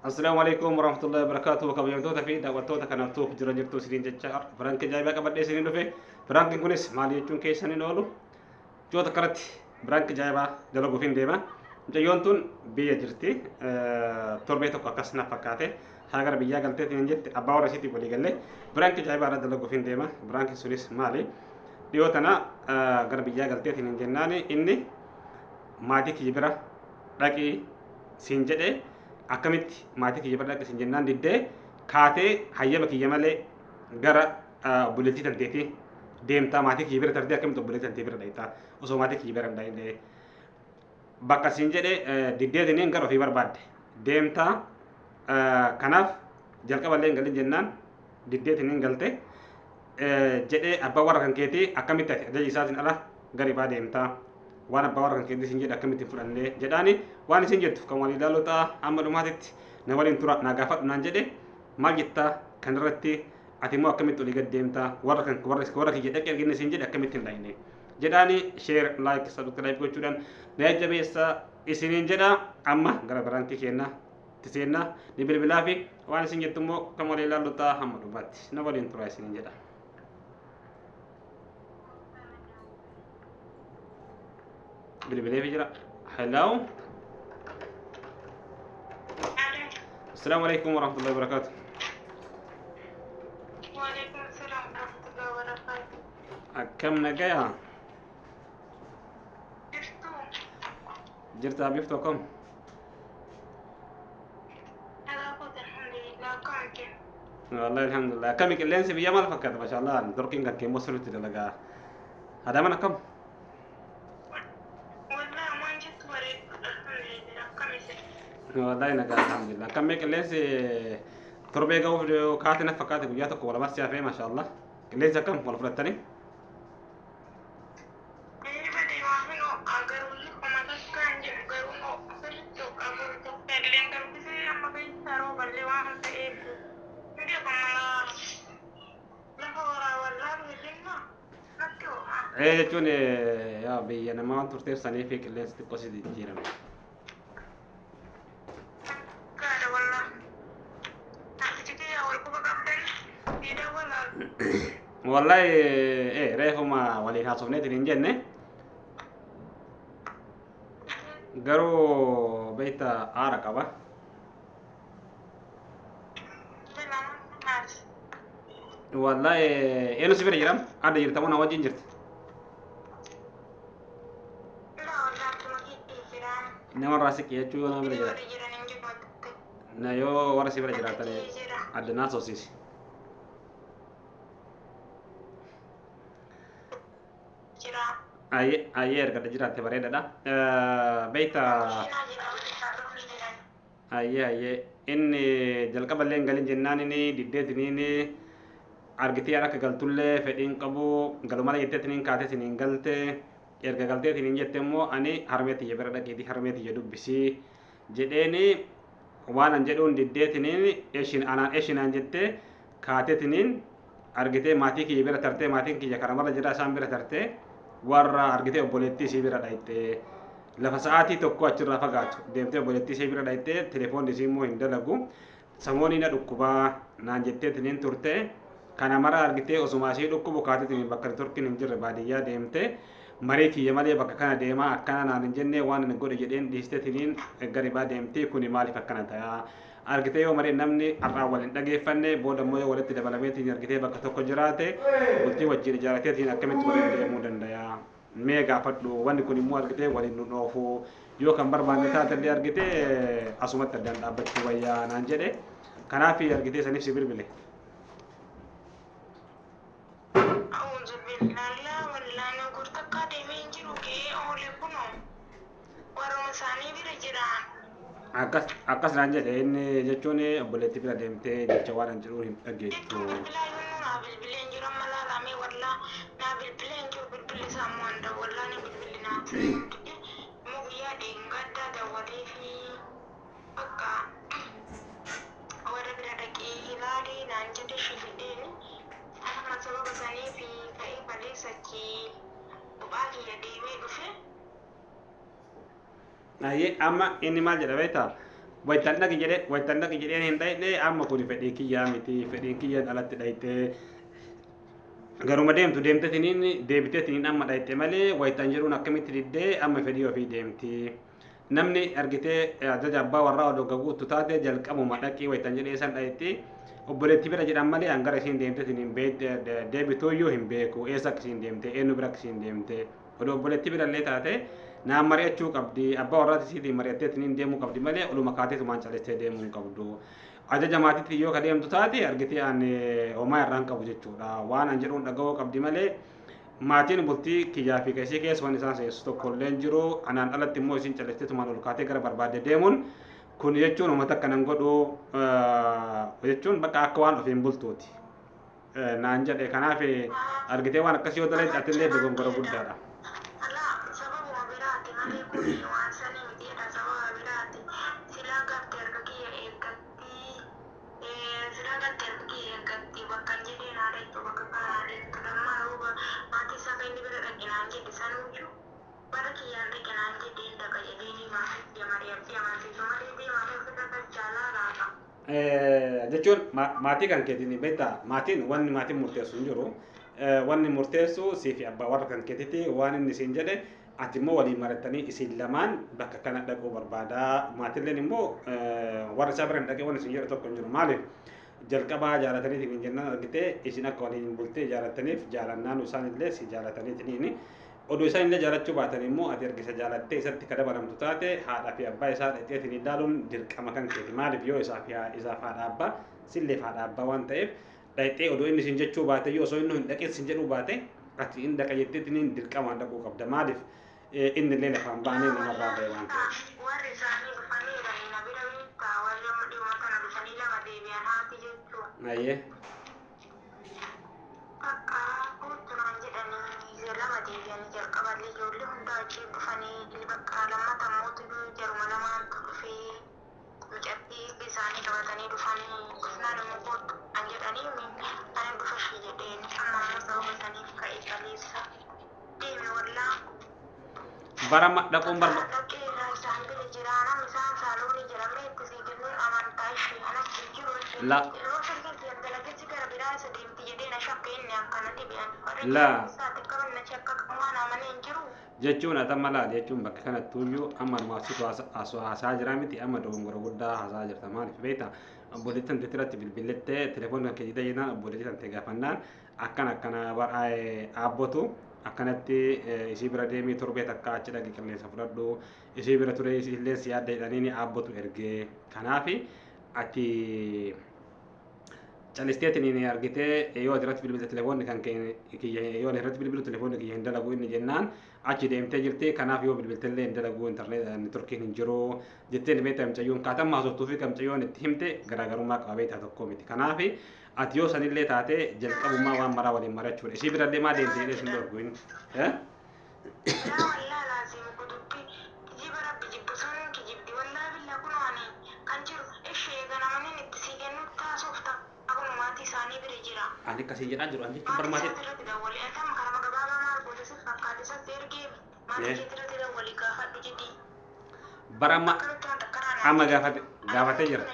Assalaamu alaikum warahmatullahi wabarakatuh. Kabajamtoota fi daawwattoota kanaaf tuuf jira jirtu isiniin jecha prank ajaa'ibaa qabadhee isiniin dhufe. Prankiin kunis maal jechuun keessan hin oolu. Joota kanatti prank ajaa'ibaa dalaguuf hin deema. Mucayyoon tun biyya jirti. Torbee tokko akkas na fakkaate. Haa gara biyyaa galteetiin hin jette abbaa warra isiitiif walii galee prank ajaa'ibaa irra dalaguuf hin deema. Prankiin sunis maali? Dhiyoo tana gara biyyaa galteetiin hin jennaani inni maatii kiyya bira dhaqii siin jedhee akkamitti maatii kiyya bira dhaqi siin jennaan diddee kaatee hayyama kiyya malee gara obboleettii tanteetii deemtaa maatii kiyya bira tartee akkamitti obboleettii tantee bira dhaqxaa osoo maatii kiyya bira hin dhaqne bakka siin jedhe diddeetiniin gara ofii barbaadde deemtaa kanaaf jalqaba illee hin galin jennaan diddeetiniin galte jedhee abbaa warra kan keetii akkamitti ati ajaja isaatiin ala gara ibaa deemtaa waan abbaa warra kan keetii siin jedhe akkamitti hin fudhanne jedhaani waan isin jettu kan walii ilaaluu ta'a amma dhumaatitti na waliin tura naa gaafadhu naan jedhe maal jettaa kanarratti ati immoo akkamitti olii gad deemtaa warra kan warra kiyya dhaqee arginne siin jedhe akkamitti hin dhaqne jedhaani share like subscribe gochuudhaan na jajjabeessa isiniin jedha amma gara prankii keenna seenna ni bilbilaa fi waan isin jettu immoo kan walii ilaallu ta'a hamma dhumaatti na waliin tura isiniin jedha. Bilbilee fi jira. Hello. Assalaamu alaikum warahmatullahi wabarakatuh. Waalaikum salam warahmatullahi wabarakatuh. Akkam nagaya? Jirtu? Jirta biftu akkam? Nagaa kooti alhamdulillah akkam kee? Wallahi alhamdulillah. Akkami qilleensi biyya maal fakkaata? Mashallah dorqiin kan keemmoo sirriitti dalagaa. Adaman akkam? Wallahi waan jettu bareedu alhamdulillah akkam isin? Wallahi nagaa alhamdulillah. Akkammee qilleensi torbee ga'uuf kaate na fakkaate guyyaa tokko walamas siyaafee mashallah. Qilleensi akkam wal fudhattanii? Inni badee waan hin ho'aa garuu homaa takka hin jedhu garuu ho'a sirriitti ho'aa garuu tokko illee garuu bisee amma keessa rooballee waan ta'eef hundi mala lafa waraabaa laalu jenna natti ho'a. Ee jechuun yaa biyya namaa waan turteef sanii fi qilleensi xiqqoo si jijjiirame. Gaadha wallah. Namtichi kiyya wal quba qabdan fiidhaa walaalu. Wallahi reefuma waliin haasofneetiin hin jenne garuu beekta aara qaba. Wallahi eenyu si bira jiram? Adda jirta moo na wajjin jirti? Namarraa siqi jechuu yoo nama bira jira. Na yoo warra si bira jiraatan adda naa soosiisi. Ayyee erga adda jiraatte bareedaadha. Beekta ayyee ayyee inni jalqaba illee hin galin jennaan inni diddeetiniin argitee akka galtullee fedhiin qabu galumala jetteetiniin kaateetiniin galte erga galteetiniin jette immoo ani harmee tiyya bira dhaqiitii harmee tiyya dubbisii jedheeni waan an jedhuun diddeetiniin eshin anaan eshinaan jettee kaateetiniin argitee maatii kiyya bira tartee maatiin kiyya karamarra jira isaan bira tartee warra argitee obboleettii isii bira dhayxee lafa sa'aatii tokko achirraa fagaatu deemtee obboleettii isii bira dhayxee telefoonni isii immoo hin dalagu samoonii na dhukkubaa naan jetteetiniin turte kana mara argitee osuma isii dhukkubu kaateetiniin bakka turkiin hin jirre baadiyyaa deemte marii kiyya malee bakka kana deemaa akkana naan hin jenne waan hin godhe jedheen dhiisteetiniin garibaa deemtee kuni maaliif akkana ta'a argitee yoo marii namni har'aa wal hin dhageeffanne booda immoo yoo walitti dabalameetiin argitee bakka tokko jiraate bultii wajjin ijaarateetiin akkamitti waliin deemuu danda'a mee gaafadhu wanni kun immoo argitee waliin nu dhoofu yoo kan barbaanne taatellee argitee asumatti addaan dhaabbachuu wayyaa naan jedhe kanaaf argitee saniif si bilbile. A'uuzu billah wallahi na gurtakkaa deemee hin jiru ka'ee oole kunoo warruma isaanii bira jira. Akkas akkas naan jedhe inni jechuun obboleettii bira deemtee jecha waan an jedhu hin dhageettu. Jechuun bilbilaa yommuu naa bilbilee hin jiru amma laalamee wallaa naa bilbilee hin jiru bilbilli isaa immoo an dawwallaa ni bilbilli naa immoo guyyaa dheengaddaa dawwalee fi bakka warra bira dhaqee ilaalee naan jedhe shifidheeni amma sababa sanii fi ka'ee kaleessa achi kophaa kiyya deemee dhufe. Ayyee amma inni maal jedha beektaa? Waytan dhaqi jedhee waytan dhaqi jedheen hin dhayne. Amma kuni fedhii kiyyaa miti, fedhiin kiyyaan alatti dhaytee garuma deemtu deemtetiniin deebiteetiniin amma dhayte malee waytan jedhuun akkamitti diddee amma fedhii ofii deemti. Namni argitee ajaja abbaa warraa odoo gaguuttu taate jalqabuma dhaqii waytan jedhee san dhayetti obboleetti bira jedhan malee hangara isiin deemtetiniin deebituuyyuu hin beeku. Eessa akka isiin deemte, eenyu bira akka isiin deemte, odoo obboleetti bira illee taate naan mari'achuu qabdi, abbaa warraati isiitiin mari'atteetiniin deemuu qabdi malee oluma kaateetumaan calistee deemuu hin qabdu. Ajaja maatiitti yoo ka deemtu taate argitee an homaa irraan qabu jechuudha. Waan an jedhuun dhaga'uu qabdi malee maatiin bultii kiyyaa fi isii keessa waan isaan seensu tokko illee hin jiru. Anaan alatti immoo isin calisteetumaan ol kaatee gara barbaadde deemuun kun jechuun uummata akkanan godhu jechuun bakka akka waan ofiin bultuuti naan jedhe. Kanaaf argitee waan akkasii yoo dalagde atillee dogongora guddaadha. Alaa sababuma biraati malee kun waan sanii mitiidha, sababa biraati. Silaa garte harka kiyya eeggatti, silaa garte harka kiyya eeggatti bakka hin jedheen haa deettu, bakka kana haa deettu. Lammaa yoo maatii isaa kan inni bira dhaqe naan jedhe sanuyyuu bara kiyyaan dhaqe naan jedhe hin dhaqa jedheenii maatii kiyya mari'attee amansiisu malee deemaa ofirra galchaa laata. Jechuun maatii kan keetiin beektaa, maatiin wanni maatiin murteessu hin jiru. Wanni murteessu sii fi abbaa warra kan keetiiti. Waan inni siin jedhe ati immoo waliin mari'attanii isin lamaan bakka kana dhaquu barbaada. Maatilleen immoo warra isaa bira hin dhaqee wanni isin jedhu tokko hin jiru. Maaliif jalqabaa jaalataniitiin hin jennaan argitee isin akka waliin bultee jaalataniif jaalannaan isaan illee si jaalataniitiin oduu isaan illee jaalachuu baatan immoo ati ergisa jaalattee isatti ka dabalamtu taate haadhaa fi abbaa isaa dhaqxeetiin ilaaluun dirqama kan keeti. Maaliif yoo isaaf isaaf haadha abbaa silleef haadha abbaa waan ta'eef dhaqxee oduu inni sin jechuu baate yoo osoo inni hin dhaqin sin jedhuu baate ati hin dhaqa jetteetiin dirqamaan dhaquu qabda. Maaliif inni illee lafaan baanee namarraa ba'e waan ta'eef. Warri isaanii dhufaniirani na bira beektaa, warri amma dhiyoo kana dhufanii lama deebi'an haati jechuun. Ayyee. Bakka kootu naan jedhanii lama deebi'anii jalqaballee ijoollee hundaa wajjin dhufanii bakka lammata immoo jaruma lamaantu dhufee mucattii isaanii qabatanii dhufanii dhufnaan immoo kootu naan jedhanii ani dhufa ishee jedheen amma immoo sababa saniif ka'ee kaleessa deeme wallaa. Bara dhaquun barba. Dhaqee irraa isaan bira jira, nama isaan saaloonii jira itti sii kennuun amantaa ishee anatti hin jiru ishee. La. Yeroo silkiin kiyya dalageessi gara biraa isa deemti jedhee na shakke inni akkana deebi'an. Warri La. isaatti qaban na shakka waan amanee hin jiru. Jechuun ati amma laal jechuun bakka kanattuyyuu amma numaaf situ haasaa jira miti, amma dogongora guddaa haasaa jirta. Maaliif beektaa, obboleettii tante irratti bilbilettee telefoon kan keetii jennaan obboleettii tante gaafannaan akkana akkana dhaabbotu akkanatti isii bira deemii torbee takka achi dhaqi qilleensa fudhadhu isii bira ture illee si yaadda jedhanii dhaabbotu ergee. Kanaaf ati calisteetiin argitee yoo ati irratti bilbilte telefoonni kan kiyya yoo irratti bilbilu telefoonni kiyya hin dalagu inni jennaan achi deemtee jirti. Kanaaf yoo bilbiltellee hin dalagu, intarneet networkiin hin jiru jettee ni beektaa. Mucayyoon kaatamma haasoftuu fi mucayyoon itti himte garaagarummaa qaba beektaa, tokko miti. Kanaaf ati yoo sanillee taate jalqabummaa waan maraa waliin marachuudha. Isii birallee maa deemtee jedhee sin dhorku inni. Yaa wallaa laazim kudubbi kijiba rabbi jibbu sanuun kijibdi wallaa billa kun ani kan jiru ishee eega namni itti sii kennu taasuuf ta'a maatii isaanii bira jira. Ani akkasii jedhaa jiru ani jechuun Maatii barmaatee. isaati irratti dawwalee atam karama gabaabaa maal goota si fakkaate isatti ergee maatii keetii irratti dawwalii gaafadhu jedhii. Bara amma Akkamitti waan takka amma gaafatee jira.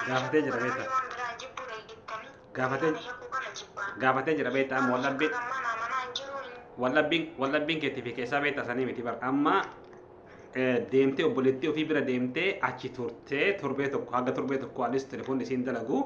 Gaafatee jira beektaa. Waan biraa jibbuudha jettanii. Gaafatee jira beektaa. Amma wallabbiin wallabbiin keetii fi keessaa beektaa sanii miti bar. Amma deemtee obboleettii ofii bira deemtee achi turtee torbee tokko haga torbee tokko anis telefoonni isiin dalagu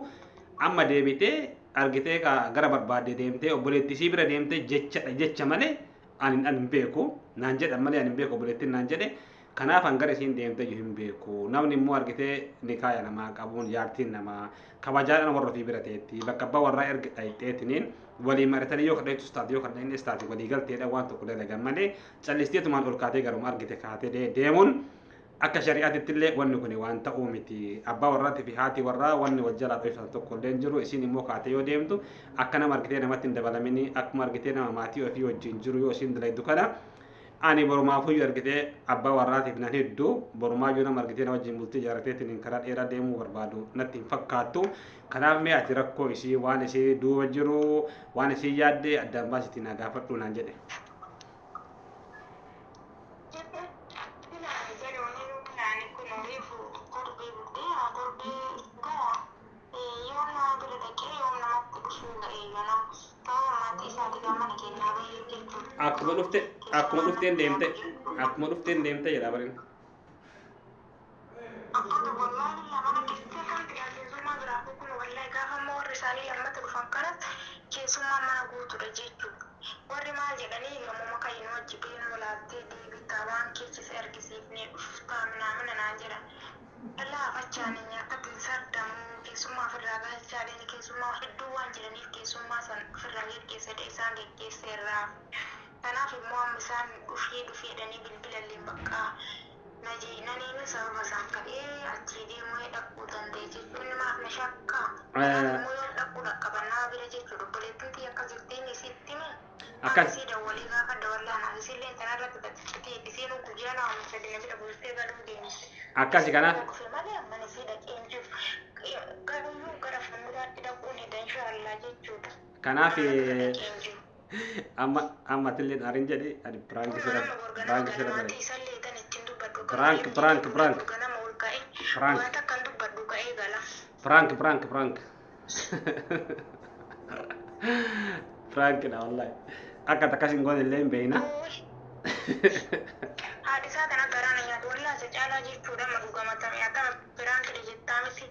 amma deebitee argitee gara barbaadde deemtee obboleettii isii bira deemtee jecha jecha malee ani hin beeku naan jedhan malee ani hin beeku obboleettiin naan jedhe. Kanaaf hangara isiin deemtee jiru hin beeku. Namni immoo argitee nikaaya namaa qabuun jaartiin namaa kabajaadhaan warra ofii bira teetti bakka abbaa warraa erga dhayxeetiniin waliin maratanii yoo kadhaytus taate yoo kadhaynes taate walii galteedha waan tokko dalagan malee callisteetumaan ol kaatee garuma argite kaatee deemuun akka shari'aatitti illee wanni kun waan ta'uu miti. Abbaa warraatii fi haati warraa wanni wal jalaa dhooftan tokko illee hin jiru. Isiin immoo kaatee yoo deemtu akka nama argitee namatti hin dabalamini, akkuma argitee nama maatii ofii wajjin jiru yoo isiin dalagdu kana ani borumaafuyyuu argitee abbaa warraatiif nan hedduu borumaayyuu nama argitee na wajjin bultii ijaarrateetiin karaa dheeraa deemuu barbaadu natti hin fakkaattu. Kanaaf mee ati rakkoo isii waan isii duuba jiru waan isii yaadde addaan baasitii na gaafadhu naan jedhe. Akkuma dhufte akkuma dhufteen deemte akkuma dhufteen deemte jedha barin. Akkuma wallaahi mana keessatti kan keessummaa biraa kun wallaahi gaafa immoo warri isaanii lammata dhufan kanas keessummaa mana guutuudha jechuudha. Warri maal jedhanii namuma kayyinoo wajji beenu laattee deebitaa waan keessi argisiifnee dhuftaa minaamina naan jedhan. Dhalaa afachaan nyaatatti sardamu keessummaa ofirraa galchaadhaan keessummaa hedduu waan jedhaniif keessummaa san ofirraa geggeessate isaan geggeesseerraa. Kanaaf immoo amma isaan dhufee dhufee jedhanii bilbilallee bakka naniinu sababa isaan kadhee achii deemuu dhaquu danda'e jechuun maaf na shakka. Kanaaf immoo yoo dhaquu dhaqqaban nama bira jechuudha. Obboleettiin tiyya akkas jetteen isitti hime. Akkas. Asii dawwalee gaafa dawwallaan isillee tanarratti taphachitee isiin guyyaa lama sadii na bira bultee galuu deemte. Akkasi kanaaf Dhufe malee amma isii dhaqee hin jiru. Galuyyuu gara fuulduraatti dhaquun hidha inshaallah jechuudha. Kanaaf Nama bira dhaqee hin jiru. Amma amma atillee aarin jedhi ani prank sirra prank sirra dalage. Prank prank prank prank prank prank prank prank dha wallahi akka takkas hin goone illee hin beekna. Haadhi isaa kana garaa na nyaatu wallaa isa caalaa jechuudha amma dhugamatame akkama biraan kidhe jettaa miti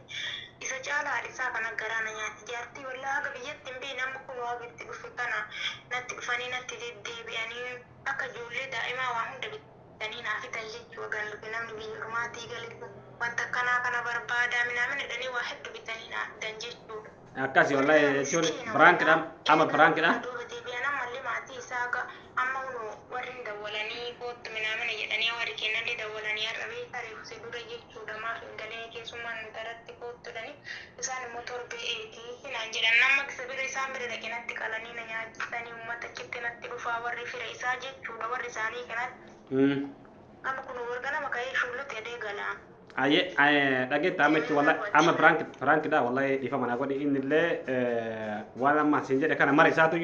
isa caalaa haadhi isaa kana garaa na nyaatti jaartii wallaa haga biyyatti hin beekne amma kun waa itti dhufe kana natti dhufanii natti deddeebi'anii akka ijoollee daa'imaa waa hunda bitanii naa fidan jechuudha gan dhufe namni biyya ormaatii gale wanta akkanaa kana barbaadaa minaamin jedhanii waa hedduu bitanii naa fidan jechuudha. Akkasi wallahi jechuun prank dha amma prank dha. Duuba deebi'an ammallee maatii isaa amma hunu warri dawwalanii kootu minaamina jedhanii warri kennallee dawwalanii har'a beekaa reebsee dura jechuudha maaf hin galee keessummaan nu taratti kootu jedhanii isaan immoo torbee eegii naan jedhan nama isa bira isaan bira dhaqee natti qalanii na nyaachisanii uummata achitti natti dhufaa warri fira isaa jechuudha warri isaanii kanatti amma kun warga nama ka'ee shullutti edee galaa. Aye dhageetta amma jechuun wallahi amma prank prank dha wallahi dhiifama naa godhi inni illee waan amma siin jedhe kana mara isaatu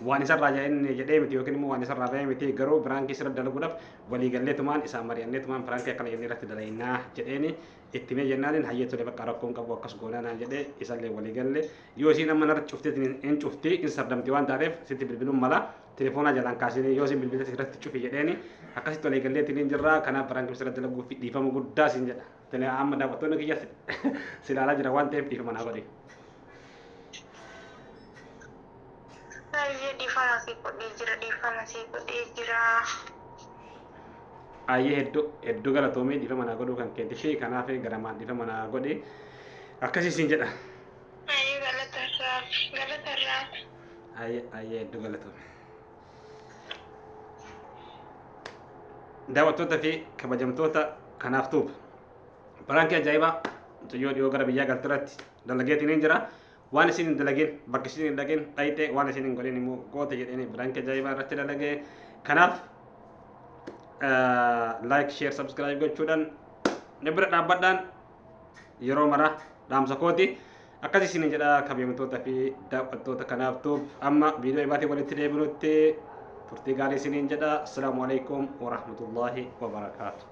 waan isarraa inni jedhee miti yookiin immoo waan isarraa bahee miti garuu prank sirra dalaguudhaaf walii galleetumaan isaan mari'anneetumaan prank akkana jennee irratti dalaginaa jedheeni itti mee jennaaniin hayyee tole bakka rakkoon qabu akkas goonaa naan jedhee isallee walii galle yoo isiin amma narra cuftee hin cufti hin sardamti waan taateef sitti bilbiluun mala telefoonaa jalaan kaasinii yoo isin bilbilte irratti cufi jedheeni akkasitti walii galleetiin hin jirra kanaaf prank sirra dalaguuf dhiifama guddaa siin jedha. Tele amma daawwattoonni kiyya si ilaalaa jira waan ta'eef dhiifama naa godhi. Baay'ee dhiifama sii godhee jira dhiifama sii godhee jira. Ayyee hedduu hedduu galatoomii dhiifama naa godhuu kan keetii fi kanaaf garamaan dhiifama naa godhi akkasii siin jedha. Baay'ee galatarraa galatarraa. Ayyee ayyee hedduu galatoomii. Daawwattoota fi kabajamtoota kanaaf tuuba. Prank ajaa'ibaa mucayyoo dhiyoo gara biyyaa galteratti dalageetiin hin jira. Waan isin hin dalagin bakka isin hin dhaqin dhayxee waan isin hin godhin immoo goote jedheen prank ajaa'ibaa irratti dalagee. Kanaaf like, share, subscribe gochuudhaan na bira dhaabbadhaan yeroo mara dhaamsa kooti. Akkas isin jedha kabajamtoota fi daawwattoota kanaaf tuub amma viidiyoo ibaatii walitti deebinutti turtii gaarii isiniin jedha. Assalaamu alaikum warahmatullaahi wabarakaatu.